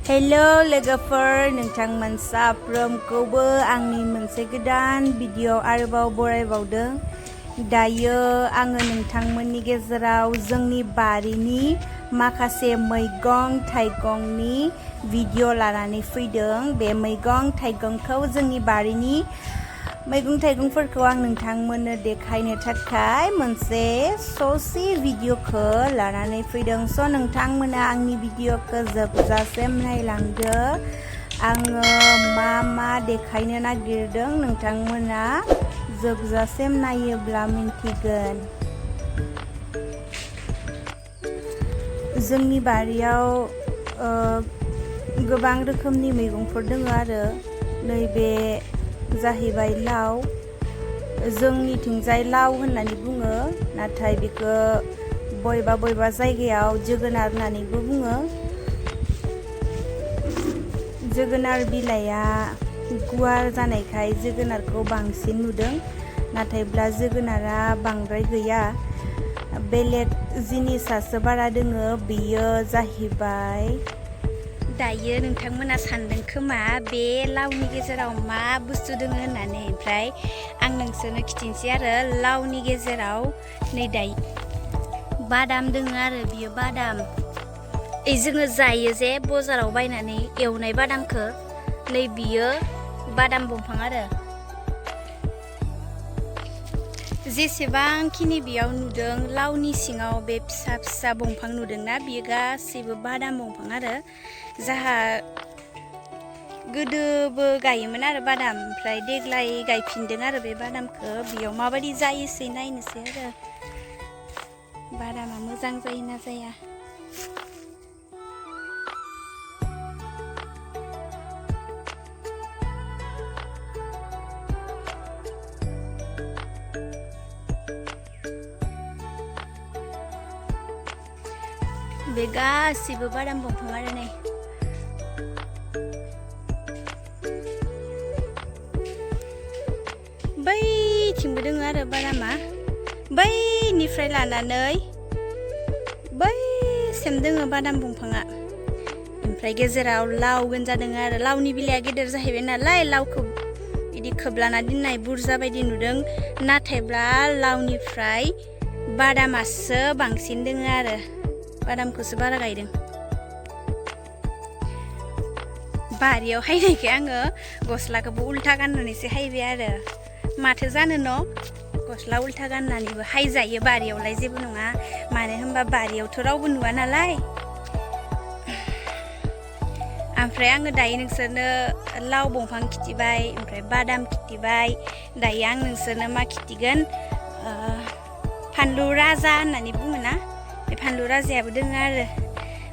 Hello लोगोफोर नोंथांमोन साफ्रोमखौबो आंनि मोनसे गोदान भिडिअ आरोबाव बरायबावदों। दायो आङो नोंथांमोननि गेजेराव जोंनि बारिनि माखासे मैगं थाइगंनि भिडिअ लानानै फैदों। बे मैगं थाइगंखौ जोंनि बारिनि मैगं थाइगंफोरखौ आं नोंथांमोननो देखायनो थाखाय मोनसे ससे भिडिअखौ लानानै फैदों। स' नोंथांमोना आंनि भिडिअखौ जोबजासिम नायलांदो। आङो मा देखायनो नागिरदों नोंथांमोना जोबजासिम नायोब्ला मिन्थिगोन। जोंनि बारियाव गोबां रोखोमनि मैगंफोर दङ आरो नैबे जाहैबाय लाव। जोंनिथिंजाय लाव होननानै बुङो, नाथाय बेखौ बबेबा जायगायाव जोगोनार होननानैबो बुङो। जोगोनार बिलाइया गुवार जानायखाय जोगोनारखौ बांसिन नुदों, नाथायब्ला जोगोनारा बांद्राय गैया, बेलेग जिनिसासो बारा दोङो। बेयो जाहैबाय, दायो नोंथांमोना सानदों खोमा बे लावनि गेजेराव मा बुस्थु दोङो होननानै, ओमफ्राय आं नोंसोरनो खिथिनोसै आरो। लावनि गेजेराव नै दायो बादाम दोङो आरो बियो बादाम। जोङो जायो जे बाजाराव बायनानै एवनाय बादामखौ, नै बियो बादाम दंफां आरो। जेसेबांखिनि बेयाव नुदों लावनि सिङाव बे फिसा फिसा दंफां नुदोंना, बियो गासैबो बादाम दंफां आरो। जाहा गोदोबो गायोमोन आरो बादाम, ओमफ्राय देग्लाय गायफिनदों आरो बे बादामखौ। बेयाव माबायदि जायोसै नायनोसै आरो बादामा मोजां जायोना जाया। बे गासिबो बादाम दंफां आरो नै। बैथिंबो दङ आरो बादामा, बैनिफ्राय लानानै बैसिम दोङो बादाम दंफाङा। ओमफ्राय गेजेराव लाव गोनजा दोङो आरो। लावनि बिलाइया गेदेर जाहैबाय नालाय लावखौ बिदि खोबलाना दोननाय बुरजा बायदि नुदों, नाथायब्ला लावनिफ्राय बादामासो बांसिन दोङो आरो। बादामखौसो बारा गायदों। बारियाव हायनायखाय आङो गस्लाखौबो उल्था गाननानैसो हायबाय आरो। माथो जानो न', गस्ला उल्था गाननानैबो हायजायो, बारियावलाय जेबो नङा। मानो होनबा बारियावथ' रावबो नुवा नालाय। ओमफ्राय आङो दायो नोंसोरनो लाव दंफां खिथिबाय, ओमफ्राय बादाम खिथिबाय। दायो आं नोंसोरनो मा खिथिगोन, फानलु राजा होननानै बुङोना, बे फानलु राजायाबो दोङो आरो।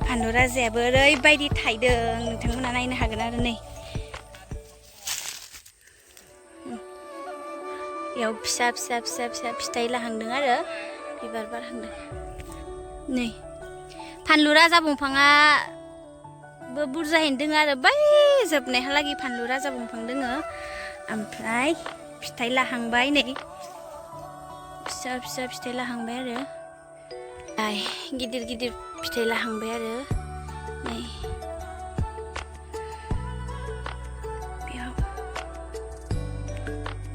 फानलु राजायाबो ओरैबायदि थायदों, नोंथांमोना नायनो हागोन आरो नै। बेयाव फिसा फिथाइ लाहांदों आरो बिबार बारहांदों। नै फानलु राजा दंफाङाबो बुरजायैनो दोङो आरो, बै जोबनायहालागै फानलु राजा दंफां दोङो। ओमफ्राय फिथाइ लाहांबाय नै, फिसा फिथाइ लाहांबाय आरो। गिदिर फिथाइ लाहांबाय आरो नै।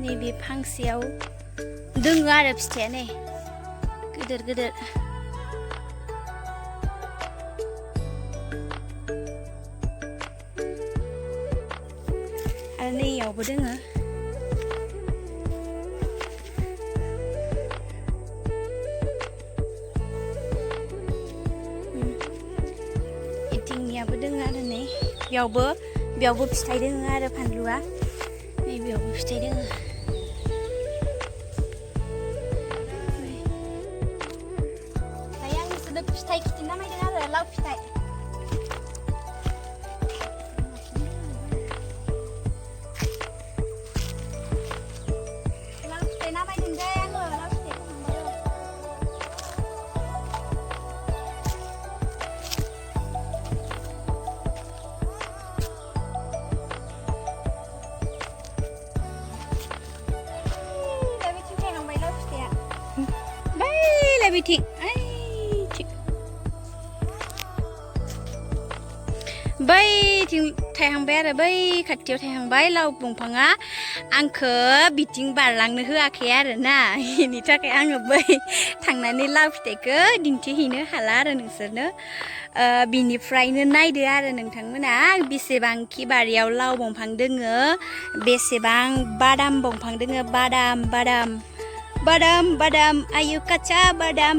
नैबे फांसेयाव दोङो आरो फिथाइया नै गिदिर। आरो नैयावबो दोङो। इथिंनियाबो दोङो आरो नै, बेयावबो फिथाइ दोङो आरो फानलुआ। नै बेयावबो फिथाइ दोङो। दायो आं नोंसोरनो फिथाइ खिथिना नायदों आरो लाव फिथाइ। नामायदों दे आङो लाव फिथाइखौ मोनबाय। बिथिं बैथिं थायहांबाय आरो बै खाथियाव थायहांबाय लाव दंफाङा आंखो बिथिं बारलांनो होआखै आरो ना बेनि थाखाय आङो बै थांनानै लाव फिथाइखौ दिन्थिहैनो हाला आरो नोंसोरनो बिनिफ्रायनो नायदो आरो नोंथांमोना बेसेबांखि बारियाव लाव दंफां दोङो बेसेबां बादाम दंफां दोङो बादाम बादाम बादाम बादाम आयु काचा बादाम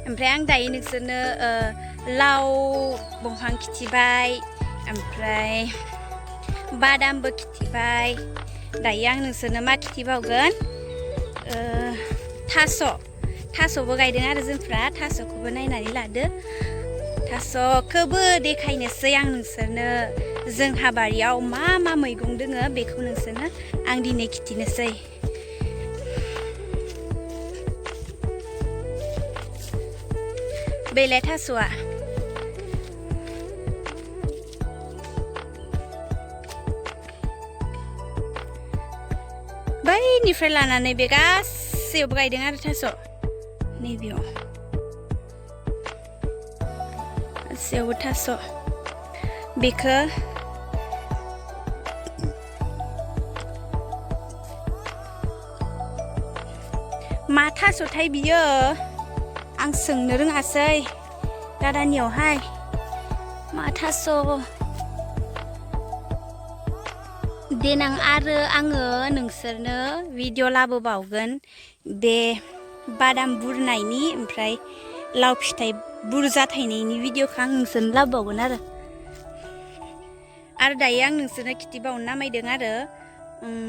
ओमफ्राय आं दायो नोंसोरनो लाव दंफां खिथिबाय ओमफ्राय बादामबो खिथिबाय दायो आं नोंसोरनो मा खिथिबावगोन थास'बो गायदों आरो जोंफ्रा थास'खौबो नायनानै लादो थास'खौबो देखायनोसै आं नोंसोरनो जोंहा बारियाव मा मा मैगं दोङो बेखौ नोंसोरनो आं दिनै खिथिनोसै बेलाय थास'आ बैनिफ्राय लानानै बे गासैयावबो गायदों आरो थास' नैबेयाव गासैयावबो थास' बेखौ मा थास'थाय बियो आं सोंनो रोङासै दादानियावहाय मा थास' देनां आरो आङो नोंसोरनो भिडिअ लाबोबावगोन बे बादाम बुरनायनि ओमफ्राय लाव फिथाइ बुरजा थायनायनि भिडिअखौ आं नोंसोरनो लाबोबावगोन आरो दायो आं नोंसोरनो खिथिबावनो नामायदों आरो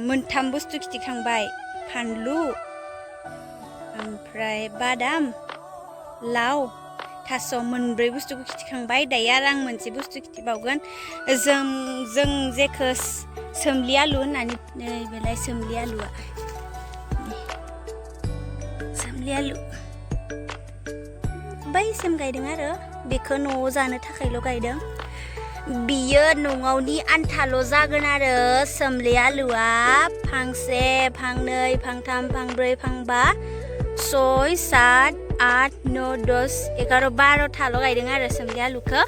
मोनथाम बुस्थु खिथिखांबाय फानलु ओमफ्राय बादाम लाव थास' मोनब्रै बुस्थुखौ खिथिखांबाय दायो आरो आं मोनसे बुस्थु खिथिबावगोन जों जेखौ सोमलि आलु होननानै नैबेलाय सोमलि आलुआ सोमलि आलु बैसिम गायदों आरो बेखौ न'आव जानो थाखायल' गायदों बियो न'आवनि आन्थाल' जागोन आरो सोमलि आलुआ फांसे फांनै फांथाम फांब्रै फांबा 6 7 8 9 10 11 12थाल' गायदों आरो सोमलि आलुखौ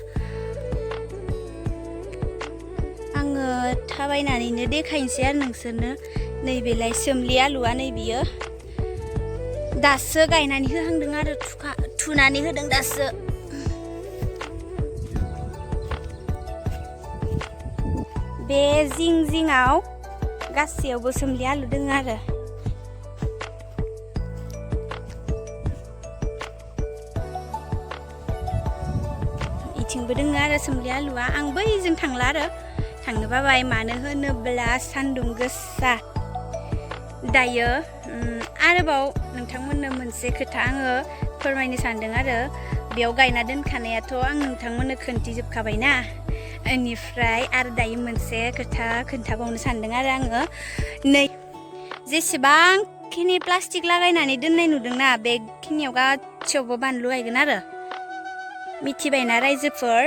आङो थाबायनानैनो देखायनोसै आरो नोंसोरनो नैबेलाय सोमलि आलुआ नैबियो दासो गायनानै होहांदों आरो थुनानै होदों दासो बे जिं जिङाव गासैयावबो सोमलि आलु दङ आरो इथिंबो दङ आरो सोमलि आलुआ आं बैजों थांला आरो थांनो बाबाय मानो होनोब्ला सान्दुं गोसा दायो आरोबाव नोंथांमोननो मोनसे खोथा आङो फोरमायनो सानदों आरो बेयाव गायना दोनखानायाथ' आं नोंथांमोननो खोन्थिजोबखाबायना बेनिफ्राय आरो दायो मोनसे खोथा खोन्थाबावनो सानदों आरो आङो नै जेसेबांखिनि प्लास्टिक लागायनानै दोननाय नुदोंना बेखिनियाव गासैयावबो बानलु गायगोन आरो मिथिबायना रायजोफोर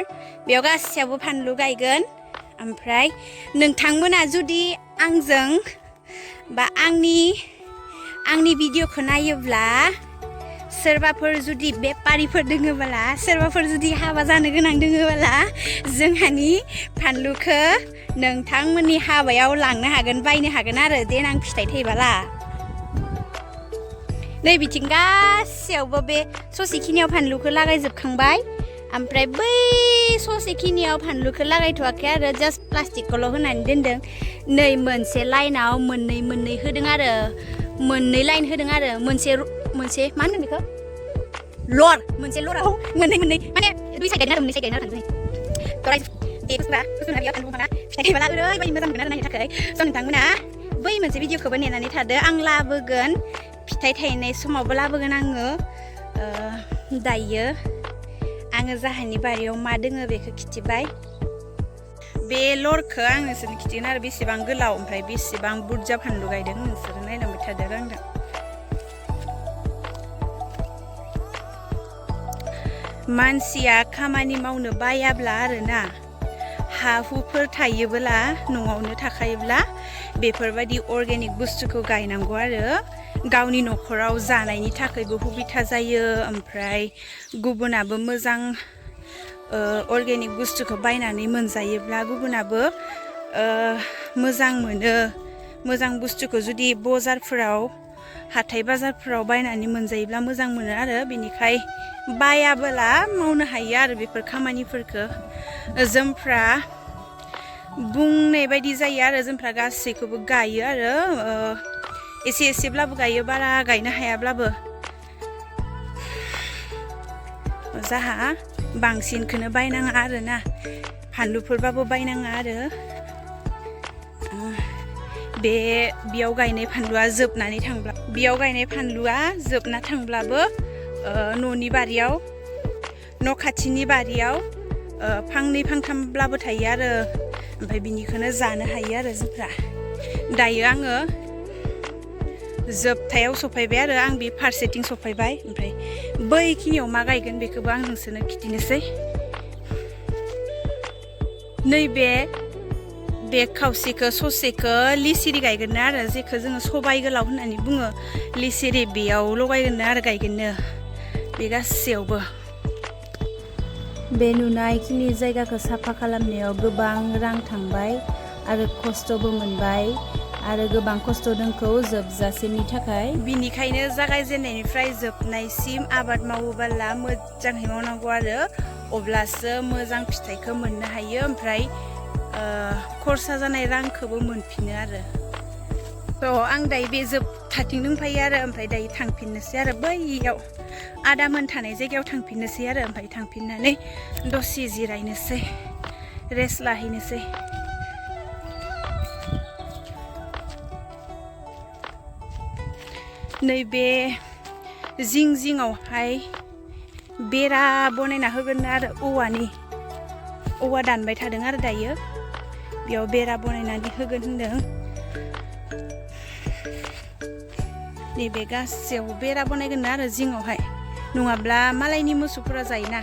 बेयाव गासैयावबो फानलु गायगोन ओमफ्राय नोंथांमोना जुदि आंजों बा आंनि भिडिअखौ नायोब्ला सोरबाफोर जुदि बेपारिफोर दोङोबोला सोरबाफोर जुदि हाबा जानो गोनां दोङोबोला जोंहानि फानलुखौ नोंथांमोननि हाबायाव लांनो हागोन बायनो हागोन आरो देनां फिथाइ थाइबाला नै बिथिं गासैयावबो बे ससेखिनियाव फानलुखौ लागायजोबखांबाय ओमफ्राय बै ससेखिनियाव फानलुखौ लागायथ'वाखै आरो जास्ट प्लास्टिकखौल' होनानै दोनदों नै मोनसे लाइनाव मोननै होदों आरो मोननै लाइन होदों आरो मोनसे मा होनो बेखौ लर मोनसे लराव मोननै माने दुइ साइड गायदों आरो मोननै साइड गायदों आरो बे बुस्थुना बेयाव फानलु दंफाङा फिथाइ थाइबाला ओरैबायदि मोजां मोनगोन आरो नायनो थाखाय स' नोंथांमोना बै मोनसे भिडिअखौबो नेनानै थादो आं लाबोगोन फिथाइ थायनाय समावबो लाबोगोन आङो दायो आङो जाहानि बारियाव मा दोङो बेखौ खिथिबाय बे लरखौ आं नोंसोरनो खिथिगोन आरो बेसेबां गोलाव ओमफ्राय बेसेबां बुरजा फानलु गायदों नोंसोरो नायलांबाय थादो आंजों मानसिया खामानि मावनो बायाब्ला आरोना हा हुफोर थायोब्ला न'आवनो थाखायोब्ला बेफोरबायदि अर्गेनिक बुस्थुखौ गायनांगौ आरो गावनि न'खराव जानायनि थाखायबो सुबिदा जायो ओमफ्राय गुबुनाबो मोजां अर्गेनिक बुस्थुखौ बायनानै मोनजायोब्ला गुबुनाबो मोजां मोनो मोजां बुस्थुखौ जुदि बजारफोराव हाथाय बाजारफोराव बायनानै मोनजायोब्ला मोजां मोनो आरो बेनिखाय बायाबोला मावनो हायो आरो बेफोर खामानिफोरखौ जोंफ्रा बुंनाय बायदि जायो आरो जोंफ्रा गासैखौबो गायो आरो एसे एसेब्लाबो गायो बारा गायनो हायाब्लाबो जाहा बांसिनखौनो बायनाङा आरो ना फानलुफोरबाबो बायनाङा आरो बेयाव गायनाय फानलुआ जोबनानै थांब्ला बेयाव गायनाय फानलुआ जोबना थांब्लाबो न'नि बारियाव न' खाथिनि बारियाव फांनै फांथामब्लाबो थायो आरो ओमफ्राय बिनिखौनो जानो हायो आरो जोंफ्रा दायो आङो जोबथायाव सफैबाय आरो आं बे फारसेथिं सफैबाय ओमफ्राय बैखिनियाव मा गायगोन बेखौबो आं नोंसोरनो खिथिनोसै नैबे बे खावसेखौ ससेखौ लिसिरि गायगोन आरो जेखौ जोङो सबाइ गोलाव होननानै बुङो लिसिरि बेयाव लगायगोन आरो गायगोननो बे गासैयावबो बे नुनायखिनि जायगाखौ साफा खालामनायाव गोबां रां थांबाय आरो खस्थ'बो मोनबाय आरो गोबां खस्थ' दंखौ जोबजासिमनि थाखाय बिनिखायनो जागायजेननायनिफ्राय जोबनायसिम आबाद मावोबोला मोजाङै मावनांगौ आरो अब्लासो मोजां फिथाइखौ मोननो हायो ओमफ्राय खरसा जानाय रांखौबो मोनफिनो आरो आं दायो बे जोबथाथिं दंफायो आरो ओमफ्राय दायो थांफिननोसै आरो बैयाव आदा मोन थानाय जायगायाव थांफिननोसै आरो ओमफ्राय थांफिननानै दसे जिरायनोसै रेस्ट लाहैनोसै नैबे जिं जिङावहाय बेरा बनायना होगोन आरो औवा दानबाय थादों आरो दायो बेयाव बेरा बनायनानै होगोन होनदों नैबे गासैयाव बेरा बनायगोन आरो जिङावहाय नङाब्ला मालायनि मोसौफोरा जायोना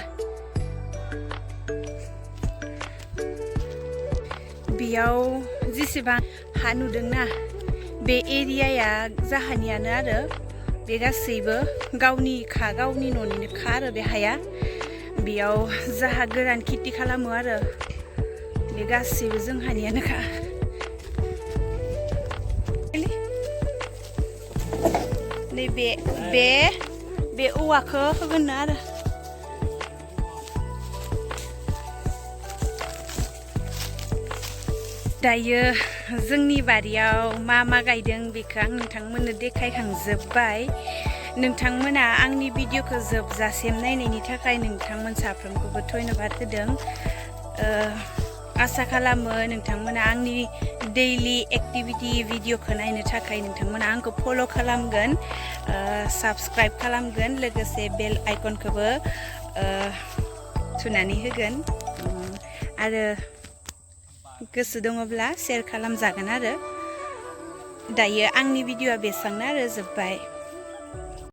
बेयाव जेसेबां हा नुदोंना बे एरियाया जाहानियानो आरो बे गासैबो गावनि न'निनो खा आरो बे हाया बेयाव जाहा गोरान खेथि खालामो आरो बे गासैबो जोंहानियानोखा नैबे बे औवाखौ होगोन आरो दायो जोंनि बारियाव मा गायदों बेखौ आं नोंथांमोननो देखायखांजोब्बाय नोंथांमोना आंनि भिडिअखौ जोबजासिम नायनायनि थाखाय नोंथांमोन साफ्रोमखौबो धन्यबाद होदों आसा खालामो नोंथांमोना आंनि दैलि एक्टिभिटी भिडिअखौ नायनो थाखाय नोंथांमोना आंखौ फल' खालामगोन साबस्क्राइब खालामगोन लोगोसे बेल आइकनखौबो थुनानै होगोन आरो गोसो दङब्ला शेयार खालामजागोन आरो दायो आंनि भिडिअआ बेसांनो आरो जोब्बाय